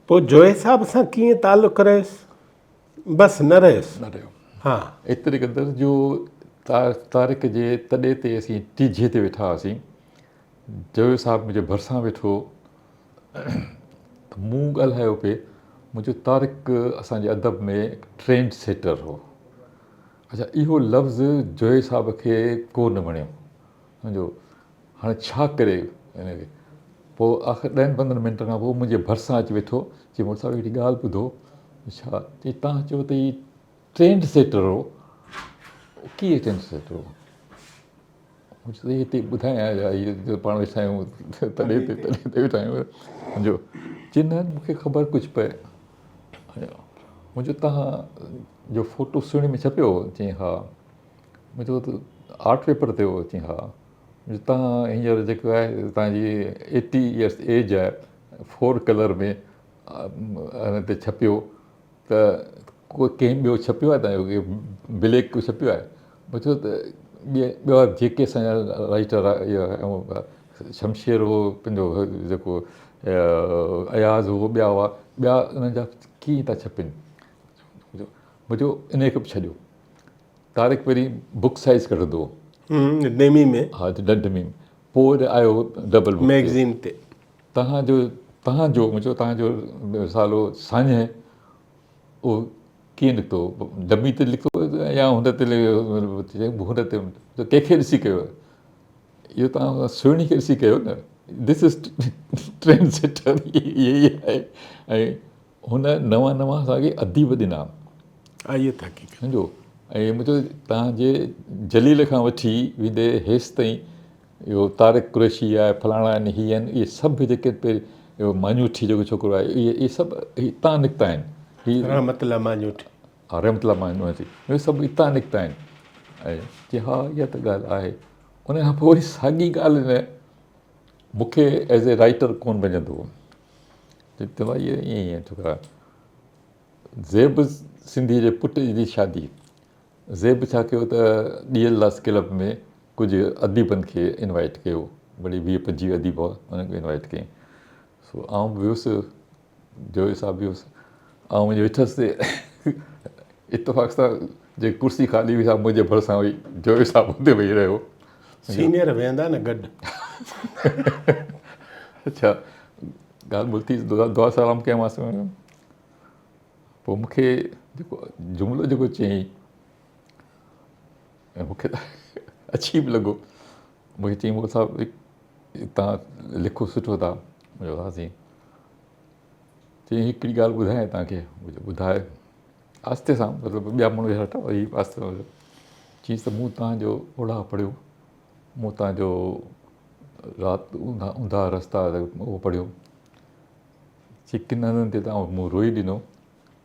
پوء جويي صاحب سان ڪيئن تعلق رهيس؟ بس نه رهيس. نه رهيو. ها. ايتري قدر جو طارق جي تڏي تي اسين ٽيجهي تي ويٺا هئاسين. جويو صاحب منهنجي ڀرسان ويٺو هو ته مون ڳالهايو پئي، مون چيو طارق اسان جي ادب ۾ ٽرينڊ سيٽر هو. اڇا اهو لفظ جويي صاحب کي ڪو نه وڻيو. سمجهو هاڻي ڇا ڪري ان کي. پوء آخر ڏهن پندرهن منٽن کان پوء منهنجي ڀرسان اچي ويٺو، چي مولوي صاحب هڪڙي ڳالهه ٻڌو. ڇا؟ چي توهان چيو ته هي ٽرينڊ سيٽر هو. ڪيئن ٽرينڊ سيٽر هو؟ مون چيو سائين هتي ٻڌايان يا هي پاڻ ويٺا آهيون تڏي تي تڏي تي ويٺا آهيون سمجهو چي نه مون کي خبر ڪجهه پئي مون چيو توهان جو فوٽو سهڻي ۾ ڇپيو هو چيائين ها مون چيو ته آرٽ پيپر تي هو چيائين ها مون چيو توهان هينئر جيڪو آهي توهان جي ايٽي ايئرس ايج آهي فور ڪلر ۾ ان تي ڇپيو ته ڪو ڪنهن ٻيو ڇپيو آهي تنهنجو ڪي بليڪ ڪو ڇپيو آهي مون چيو ته ٻي ٻيا جيڪي اسان جا رائيٽر شمشير هو پنهنجو جيڪو اياز هو ٻيا هئا ٻيا انهن جا ڪيئن ٿا ڇپن مون چيو ان کي به ڇڏيو طارق پهرين بڪ سائز ڪڍندو هو ڊيمي ۾ ها ڊيمي ۾ پوء وري آيو ڊبل بڪ ميگزين تي توهان جو توهان جو مون چيو توهان جو رسالو ساڃهه اهو ڪيئن نڪتو ڊمي تي لکيو يا هن تي هن تي ڪنهن کي ڏسي ڪيو اهو توهان سهڻي کي ڏسي ڪيو نه دس از ٽرينڊ سيٽر اهي ئي آهي ۽ هن نوان نوان اسان کي اديب ڏنا. اها ته حقيقت. سمجهو ۽ مون چيو توهان جي جليل کان وٺي ويندي هيستائين اهو طارق قريشي آهي فلاڻا آهن هي آهن اهي سڀ جيڪي اهو ماڃوٺي جيڪو ڇوڪرو آهي اهي اهي سڀ هتان نڪتا آهن. هي رحمت الله ماڃوٺي. ها رحمت الله ماڃوٺي اهي سڀ هتان نڪتا آهن ۽ چي ها اها ته ڳالهه آهي ان کان پوء وري ساڳي ڳالهه نه مون کي ايز اي رائيٽر ڪونه وڻندو هو. چئي ڀائي ائين ائين ڇوڪرا زيب سنڌي جي پٽ جي شادي زيب ڇا ڪيو ته ڏيئل داس ڪلب ۾ ڪجهه اديبن کي انوائٽ ڪيو بڙي 20 25 اديب هئا انهن کي انوائٽ ڪيائين سو آئون به ويس جويو صاحب به ويس آئون وڃي ويٺس تي اتفاق سان جي ڪرسي خالي هئي سا منهنجي ڀرسان هئي جويو صاحب اتي ويهي رهيو سينيئر ويهندا نه گڏ اڇا ڳالهه ٻولهه ٿي دعا سلام ڪيامانس پوء مون کي جيڪو جملو جيڪو چيائين ۽ مون کي عجيب لڳو مون کي چيائين مغل صاحب تان لکو سٺو ٿا مون چيو ها سائين چيائين هڪڙي ڳالهه ٻڌايان تان کي مون چيو ٻڌايو آهستي سان مطلب ٻيا ماڻهو ويٺا هئا هي آهستي سان چيس ته مون تان جو اوڙاهه پڙهيو مون تان جو رات اونڌا رستا اهو پڙهيو چي ڪن هنڌن تي ته مون روئي ڏنو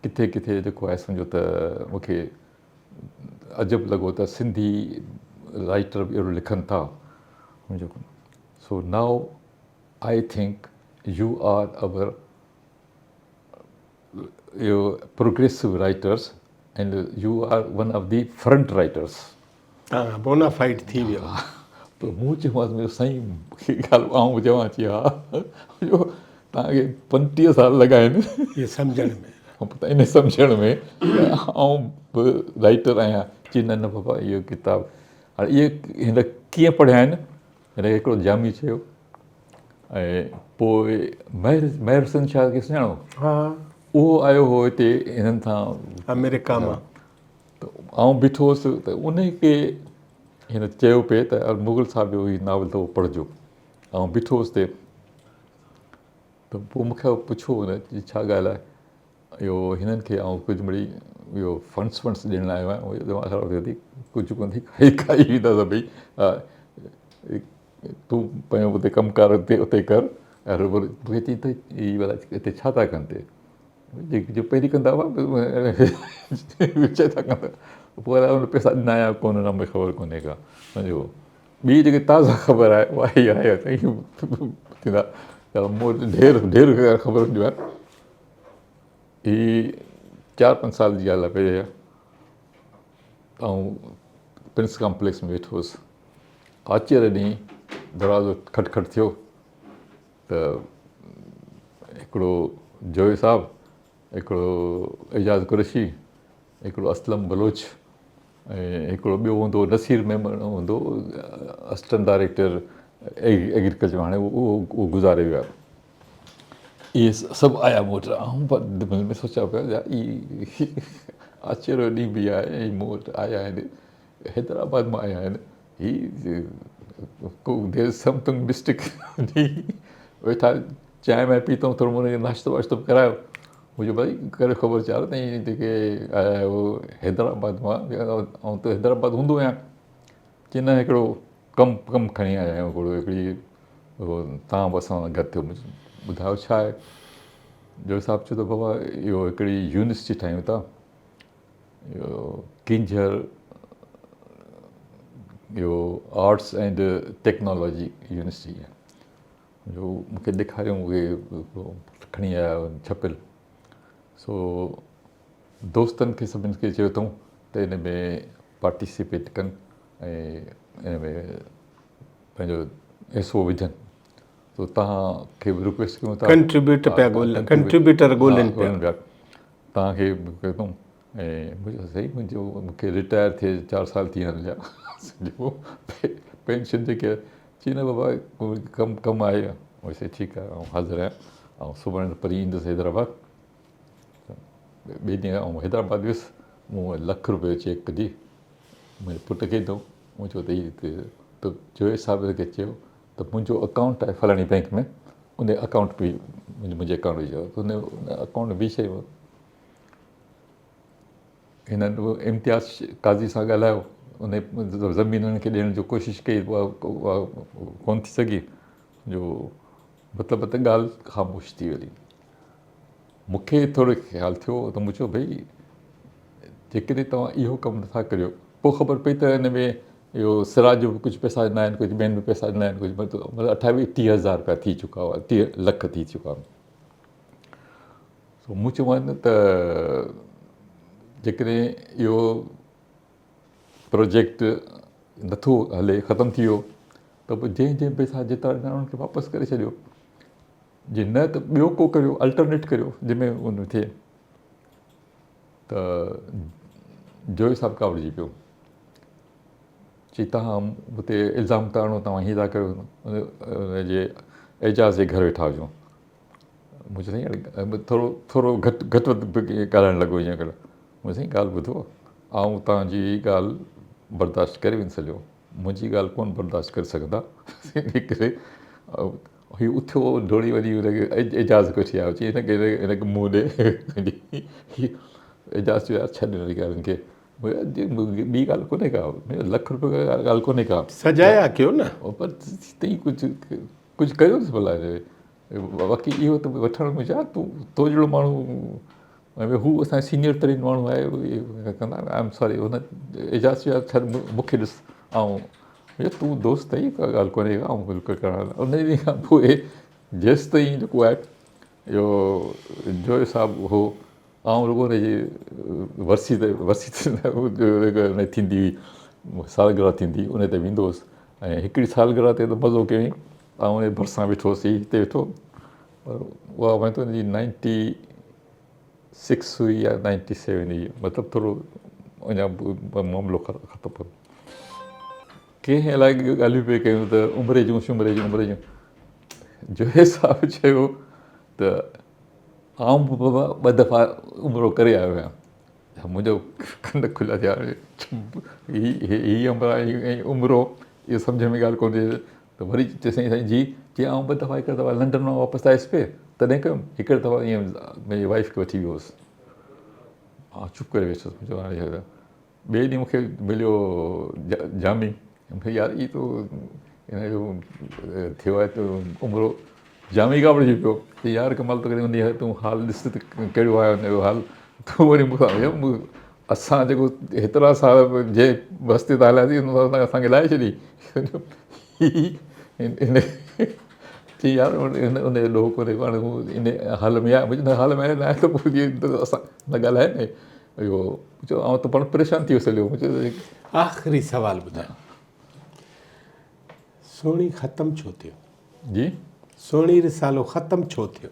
ڪٿي ڪٿي جيڪو آهي سمجهو ته مون کي عجب لڳو ته سنڌي رائيٽر به اهڙو لکن ٿا سمجهو so now I think you are our اهو progressive writers and you are one of the front writers. تان بونا فائيڊ ٿي ويو. پوء مون چيومانس سائين مون کي ڳالهه آئون چوان چي ها جو توهان کي 35 سال لڳا آهن اهي سمجهڻ ۾. ان سمجهڻ ۾ آئون به رائيٽر آهيان. چي نه نه بابا اهو ڪتاب هاڻي اهي هن ڪيئن پڙهيا آهن هن کي هڪڙو جامي چيو ۽ پوء مهر مهر حسين شاهه کي سڃاڻو؟ ها. اهو آيو هو هتي هنن سان آمريڪا مان. ته آئون بيٺو هوس ته ان کي هن چيو پئي ته مغل صاحب جو هي ناول اٿو پڙهجو. آئون بيٺو هوس تي ته پوء مون کي پڇيو هن ڇا ڳالهه آهي اهو هنن کي آئون ڪجهه مڙئي اهو فنڊس ونڊس ڏيڻ لاء آيو آهيان اهو دماغ خراب ٿيو اٿئي ڪجهه ڪونه ٿي کائي کائي ويندا سڀئي تون پنهنجو اتي ڪم ڪار اتي اتي ڪر ۽ مون کي چئي ته هي ڀلا هتي ڇا ٿا ڪن هتي جو پهرين ڪندا هئا وچ ٿا ڪن پوء الائي ان پئسا ڏنا يا ڪونه ڏنا مون کي خبر ڪونهي ڪا سمجهو ٻي جيڪي تازا خبر آهي اها هي آهي ٿيندا ته مون وٽ ڍير ڍير خبرن جون آهن هي چار پنج سال جي ڳالهه آهي پهرين آئون پرنس ڪامپليڪس ۾ ويٺو هوس آچر ڏينهن دروازو کٽ کٽ ٿيو ته هڪڙو جويو صاحب، هڪڙو اعجاز قريشي، هڪڙو اسلم بلوچ ۽ هڪڙو ٻيو هوندو هو نصير ميمڻ هوندو هو اسسٽنٽ ڊائريڪٽر ايگريڪلچر هاڻي اهو گذاري ويو آهي. اهي سڀ آيا مون وٽ آئون دل ۾ سوچيان پيو يار هي آچر جو ڏينهن به آهي ۽ مون وٽ آيا آهن حيدرآباد مان آيا آهن هي ڪو دير از سمٿنگ مسٽيڪ ويٺا چانهه وانهه پيتو ٿورو مون کي ناشتو واشتو به ڪرايو مون چيو ڀائي ڪري خبر چار تائين جيڪي آيا آهيو حيدرآباد مان آئون ته حيدرآباد هوندو آهيان چي نه هڪڙو ڪم ڪم کڻي آيا آهيون هڪڙو هڪڙي تان به اسان سان گڏ ٿيو ٻڌايو ڇا آهي جو صاحب چيو ته بابا اهو هڪڙي يونيورسٽي ٺاهيون ٿا اهو ڪينجهر اهو آرٽس اينڊ ٽيڪنالاجي يونيورسٽي آهي جو مون کي ڏيکاريو اهي کڻي آيا ڇپيل سو دوستن کي سڀني کي چيو اٿئون ته ان ۾ پارٽيسپيٽ ڪن ۽ ان ۾ پنهنجو حصو وجهن سو توهان کي به رڪويسٽ ڪيون ٿا ڪنٽريبيوٽ پيا ڳولن ڪنٽريبيوٽر ڳولن پيا توهان کي به ڪيو اٿئون ۽ منهنجو سائين منهنجو مونکي رٽائر ٿئي چار سال ٿي ويا آهن سمجهو پينشن جيڪي چي نه بابا ڪم ڪم آهي ويسي ٺيڪ آهي آئون حاضر آهيان آئون سڀاڻي پرين ايندس حيدرآباد ٻئي ڏينهن آئون حيدرآباد ويس مون لک روپيه چيڪ ڪڍي منهنجي پٽ کي ڏنو مون چيو ته هي ته جويي صاحب کي چيو ته منهنجو اڪائونٽ آهي فلاڻي بينڪ ۾ ان اڪائونٽ ۾ منهنجي اڪائونٽ وجهو ان اڪائونٽ ۾ شيء هنن امتياز قاضي سان ڳالهايو ان زمين انهن کي ڏيڻ جو ڪوشش ڪئي اها ڪونه ٿي سگهي جو مطلب ته ڳالهه خاموش ٿي وئي مون کي ٿورو خيال ٿيو ته مون چيو ڀئي جيڪڏهن توهان اهو ڪم نٿا ڪريو پوء خبر پئي ته ان ۾ اهو سراج جو به ڪجهه پئسا ڏنا آهن ڪجهه ٻين به پئسا ڏنا آهن ڪجهه مطلب اٺاويهه ٽيهه هزار روپيا ٿي چڪا هئا ٽيهه لک ٿي چڪا هئا سو مون چيومان ته جيڪڏهن اهو پروجيڪٽ نٿو هلي ختم ٿي ويو ته پوء جنهن جنهن پئسا جيترا ڏنا انهن کي واپس ڪري ڇڏيو جي نه ته ٻيو ڪو ڪريو الٽرنيٽ ڪريو جنهن ۾ ان ٿئي ته جويو صاحب ڪاوڙجي پيو چي توهان مون تي الزام ٿا هڻو توهان هيئن ٿا ڪريو ان جي اعجاز جي گهر ويٺا هجون مون چيو سائين ٿورو ٿورو گهٽ گهٽ وڌ به ڳالهائڻ لڳو ائين ڪري مون سائين ڳالهه ٻڌو آئون توهان جي ڳالهه برداشت ڪري وڃي سگهيو منهنجي ڳالهه ڪونه برداشت ڪري سگهندا ان ڪري هي اٿيو ڊوڙي وڃي هن کي اعجاز کي وٺي آيو چي هن کي هن کي منهن ڏي اعجاز چيو يار ڇڏ هن ڳالهين کي ٻي ڳالهه ڪونهي ڪا لک روپيه ڳالهه ڪونهي ڪا سجايا ڪيو نه پر تئين ڪجهه ڪجهه ڪيو ڀلا باقي اهو ته وٺڻ ۾ ڇا تون تو جهڙو ماڻهو ۽ هو اسان جو سينيئر ترين ماڻهو آهي ڪندا آء ايم ساري هن اعجاز چيو ڇڏ مون کي ڏس آئون تون دوست آهين ڪا ڳالهه ڪونهي آئون بلڪل ڪرڻ ان ڏينهن کان پوء جيستائين جيڪو آهي اهو جويو صاحب هو آئون رڳو ان جي ورسي تي ورسي تي نه ٿيندي هئي سالگرهه ٿيندي ان تي ويندو هوس ۽ هڪڙي سالگرهه تي ته مزو ڪيائين آئون ان جي ڀرسان ويٺو هوس هي هتي ويٺو پر اها وڃي ٿو ان جي نائنٽي سڪس هئي يا نائنٽي سيون هئي مطلب ٿورو اڃا معاملو ختم ڪيو ڪنهن الائي ڳالهيون پئي ڪيون ته عمري جون شمري جون عمري جون جوهي صاحب چيو ته آئون به بابا ٻه دفعا عمرو ڪري آيو آهيان منهنجو ڪن کلا ٿيا هي هي عمرا ۽ عمرو اهو سمجهه ۾ ڳالهه ڪونه ٿي اچي ته وري چي سائين سائين جي چي آئون ٻه دفعا هڪ دفعا لنڊن مان واپس آيس پئي تڏهن ڪيم هڪ دفعا ائين منهنجي وائيف کي وٺي ويو هوس آئون چپ ڪري ويٺس مون چيو هاڻي ٻئي ڏينهن مون کي مليو جامي مون کي يار هي تو هن جو ٿيو آهي ته عمرو جامي ڪاوڙجي پيو چي يار ڪمال تو ڪڏهن ان تون حال ڏس ته ڪهڙو آهي ان جو حال تون وري مون کان اسان جيڪو هيترا سال جنهن رستي تان هلياسين ان اسان کي لاهي ڇڏي چي يار ان ان جو ڏوهه ڪونهي پاڻ هو ان حال ۾ آهي ان حال ۾ آهي ته پوء اسان نه ڳالهائي نه اهو چيو آئون ته پاڻ پريشان ٿي ويس هليو مون چيو آخري سوال ٻڌايو سهڻي ختم ڇو ٿيو؟ جي سهڻي رسالو ختم ڇو ٿيو؟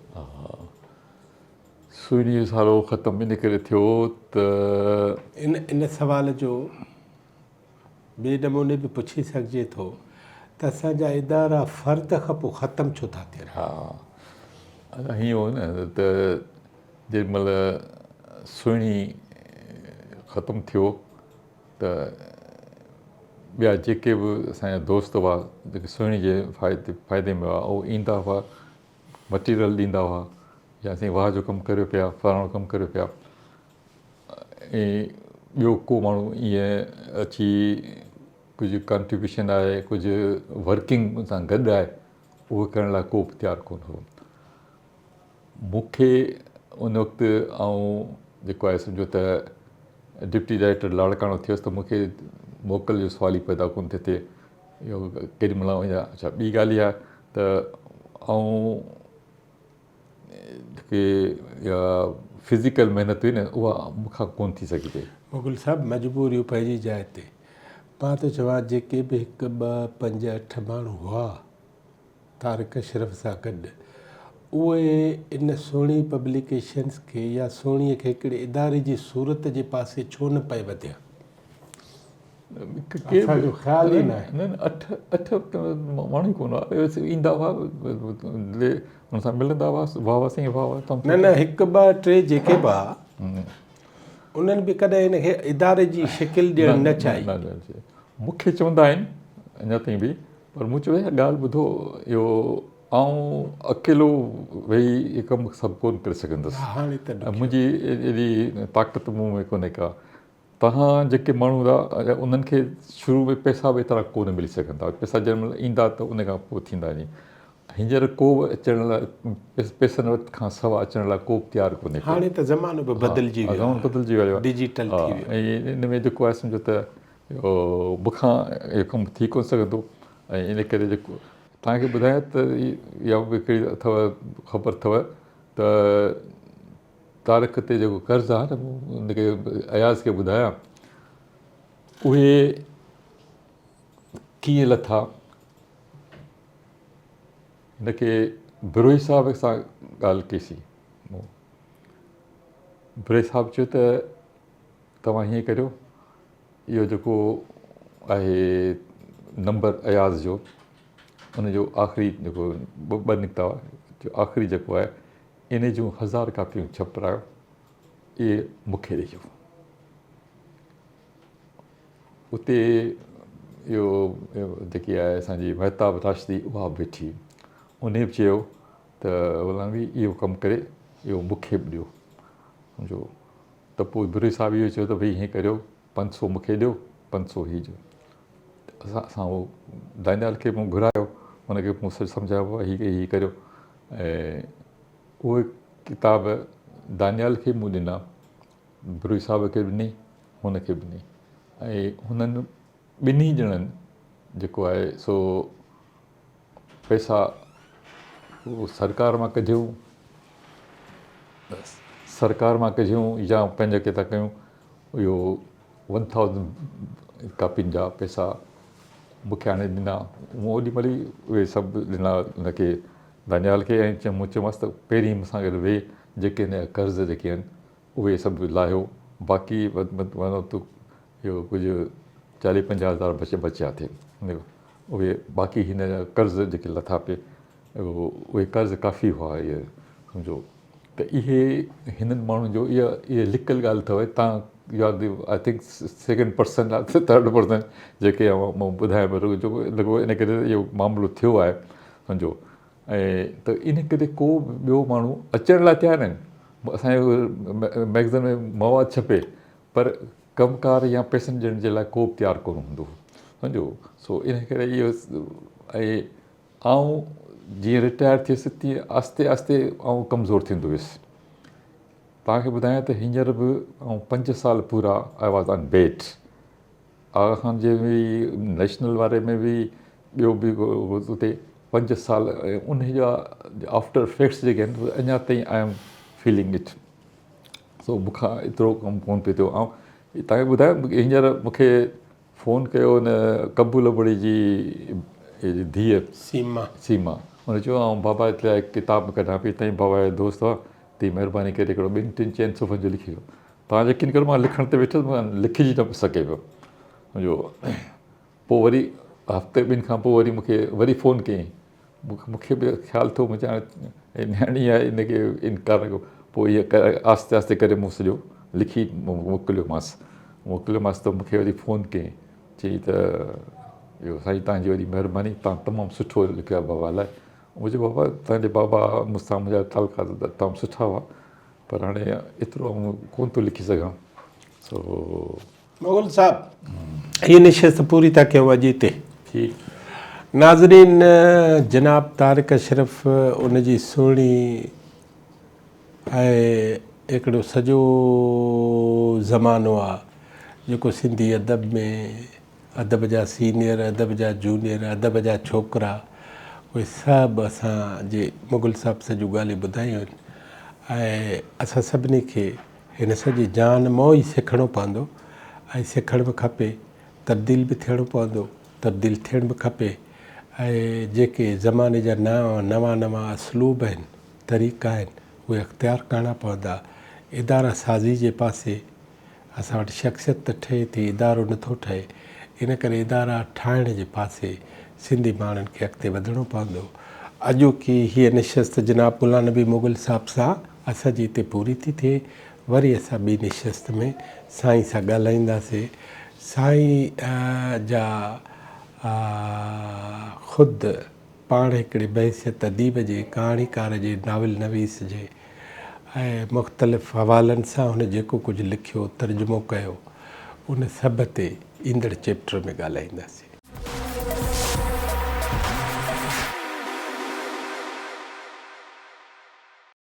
سهڻي جو سارو ختم ان ڪري ٿيو ته. ان ان سوال جو ٻئي نموني به پڇي سگهجي ٿو ته اسان جا ادارا فرد کان پوء ختم ڇو ٿا ٿين؟ ها هيئن هو نه ته جنهن مهل سهڻي ختم ٿيو ته ٻيا جيڪي به اسان جا دوست هئا جيڪي سهڻي جي فائدي ۾ هئا اهي ايندا هئا مٽيريل ڏيندا هئا يا سائين واهه جو ڪم ڪريو پيا فلاڻو ڪم ڪريو پيا ۽ ٻيو ڪو ماڻهو ائين اچي ڪجهه ڪنٽريبيوشن آهي ڪجهه ورڪنگ سان گڏ آهي اهو ڪرڻ لاء ڪو به تيار ڪونه هو مون کي ان وقت آئون جيڪو آهي سمجهو ته ڊپٽي ڊائريڪٽر لاڙڪاڻو ٿيس ته مون کي موڪل جو سوال ئي پيدا ڪونه ٿو ٿئي اهو ڪيڏي مهل وڃان اڇا ٻي ڳالهه اها ته آئون جيڪي اها فزيڪل محنت هئي نه اها مون کان ڪونه ٿي سگهي پئي. مغل صاحب مجبوريون پنهنجي جاء تي مان ٿو چوان جيڪي به هڪ ٻه پنج اٺ ماڻهو هئا طارق اشرف سان گڏ اهي ان سهڻي پبليڪيشنز کي يا سهڻي کي هڪڙي اداري جي صورت جي پاسي ڇو نه پئي وڌيا؟ اسان جو خيال ئي ناهي. نه نه اٺ اٺ ماڻهو ئي ڪونه هئا ايندا هئا ان سان ملندا هئا واهه واهه سائين واهه واهه. نه نه هڪ ٻه ٽي جيڪي به هئا انهن به ڪڏهن ان کي اداري جي شڪل ڏيڻ نه چاهي. نه نه مون کي چوندا آهن اڃا تائين به پر مون چيو يار ڳالهه ٻڌو اهو آئون اڪيلو ويهي اهي ڪم سڀ ڪونه ڪري سگهندس منهنجي ايڏي طاقت مون ۾ ڪونهي ڪا توهان جيڪي ماڻهو هوندا انهن کي شروع ۾ پئسا به ايترا ڪونه ملي سگهندا پئسا جنهن مهل ايندا ته ان کان پوء ٿيندا وڃي هينئر ڪو به اچڻ لاء پئسن کان سوا اچڻ لاء ڪو به تيار ڪونهي ڪو. هاڻي ته زمانو به بدلجي ويو زمانو بدلجي ويو آهي ڊجيٽل ٿي ويو ۽ ان ۾ جيڪو آهي سمجهو ته مون کان اهو ڪم ٿي ڪونه سگهندو ۽ ان ڪري جيڪو توهان کي ٻڌايان ته اها به هڪڙي اٿو خبر اٿو ته طارق تي جيڪو قرض آهي نه ان کي اياز کي ٻڌايان اهي ڪيئن لٿا هن کي بروهي صاحب سان ڳالهه ڪئيسين مون بروهي صاحب چيو ته توهان هيئن ڪريو اهو جيڪو آهي نمبر اياز جو ان جو آخري جيڪو ٻه نڪتا هئا جو آخري جيڪو آهي ان جون هزار ڪاپيون ڇپرايو اهي مون کي ڏيو اتي اهو جيڪي آهي اسان جي مهتاب راشدي اها به ويٺي انهي به چيو ته غلام نبي اهو ڪم ڪري اهو مون کي به ڏيو سمجهو ته پوء بروهي صاحب اهو چيو ته ڀئي هيئن ڪريو 500 مون کي ڏيو 500 هي ڏيو اسان اسان اهو دانيال کي مون گهرايو ان کي مون سمجهايو بابا هي هي ڪريو ۽ اهي ڪتاب دانيال کي مون ڏنا بروهي صاحب کي به ڏني هن کي به ڏني ۽ هنن ٻنهي ڄڻن جيڪو آهي سو پئسا سرڪار مان ڪڍيون سرڪار مان ڪڍيون يا پنهنجا ڪيتا ڪيون اهو ون ٿائوزنڊ ڪاپين جا پئسا مون کي آڻي ڏنا مون اوڏي مهل ئي اهي سڀ ڏنا هن کي دانيال کي ۽ مون چيومانس ته پهرين مون سان گڏ ويهه جيڪي هن جا قرض جيڪي آهن اهي سڀ لاهيو باقي اهو ڪجهه چاليهه پنجاهه هزار بچ بچيا ٿي اهي باقي هن جا قرض جيڪي لٿا پئي اهي قرض ڪافي هئا اهي سمجهو ته اهي هنن ماڻهن جو اها اها لڪل ڳالهه اٿو تان you are the I think second person third person جيڪي مون ٻڌايو پيو جو لڳو ان ڪري اهو معاملو ٿيو آهي سمجهو ۽ ته ان ڪري ڪو به ٻيو ماڻهو اچڻ لاء تيار ناهن اسانجو ميگزين ۾ مواد ڇپي پر ڪم ڪار يا پئسن ڏيڻ جي لاء ڪو به تيار ڪونه هوندو هو سمجهو سو ان ڪري اهو ۽ آئون جيئن رٽائر ٿيس تيئن آهستي آهستي آئون ڪمزور ٿيندو ويس توهان کي ٻڌايان ته هينئر به آئون پنج سال پورا I was on bed Aga Khan جي به نيشنل واري ۾ به ٻيو به اتي پنج سال ان جا آفٽر افيڪٽس جيڪي آهن اڃا تائين I am feeling it سو مون کان ايترو ڪم ڪونه پئي ٿيو آئون توهان کي ٻڌايان هينئر مون کي فون ڪيو ان قبول ابڙي جي ڌيء سيما سيما ان چيو آئون بابا لاء ڪتاب ڪڍان پئي تائين بابا جا دوست هئا تي مهرباني ڪري هڪڙو ٻن ٽن چئن صفحن جو لکي ڏيو. توهان يقين ڪريو مان لکڻ تي ويٺس مان لکجي نه پيو سگهي پيو. جو پوء وري هفتي ٻن کان پوء وري مون کي وري فون ڪيائين. مون کي به خيال ٿيو مون چيو هاڻي نياڻي آهي ان کي انڪار نه ڪيو. پوء اها آهستي آهستي ڪري مون سڄو لکي موڪليومانس. موڪليومانس ته مون کي وري فون ڪيائين. چيائين ته اهو سائين توهان جي وڏي مهرباني توهان تمام سٺو لکيو آهي بابا لاء. مون چيو بابا توهان جي بابا مون سان منهنجا تعلقات تمام سٺا هئا پر هاڻي ايترو آئون ڪونه ٿو لکي سگهان سو. مغل صاحب هيء نشست پوري ٿا ڪيون اڄ هتي. ٺيڪ. ناظرين جناب طارق اشرف ان جي سهڻي ۽ هڪڙو سڄو زمانو آ جيڪو سنڌي ادب ۾ ادب جا سينئر ادب جا جونيئر ادب جا ڇوڪرا اهي سڀ اسان جي مغل صاحب سڄيون ڳالهيون ٻڌايون آهن ۽ اسان سڀني کي هن سڄي جهان مان ئي سکڻو پوندو ۽ سکڻ به کپي تبديل به ٿيڻو پوندو تبديل ٿيڻ به کپي ۽ جيڪي زماني جا نوان نوان اسلوب آهن طريقا آهن اهي اختيار ڪرڻا پوندا. ادارا سازي جي پاسي اسان وٽ شخصيت ته ٺهي ٿي ادارو نه ٿو ٺهي ان ڪري ادارا ٺاهڻ جي پاسي سنڌي ماڻهن کي اڳتي وڌڻو پوندو. اڄوڪي هيء نشست جناب غلام نبي مغل صاحب سان اسان جي هتي پوري ٿي ٿئي. وري اسان ٻي نشست ۾ سائين سان ڳالهائينداسين. سائين جا خود پاڻ هڪڙي بحيثيت اديب جي، ڪهاڻيڪار جي، ناول نويس جي ۽ مختلف حوالن سان هن جيڪو ڪجهه لکيو، ترجمو ڪيو، ان سڀ تي ايندڙ چيپٽر ۾ ڳالهائينداسين.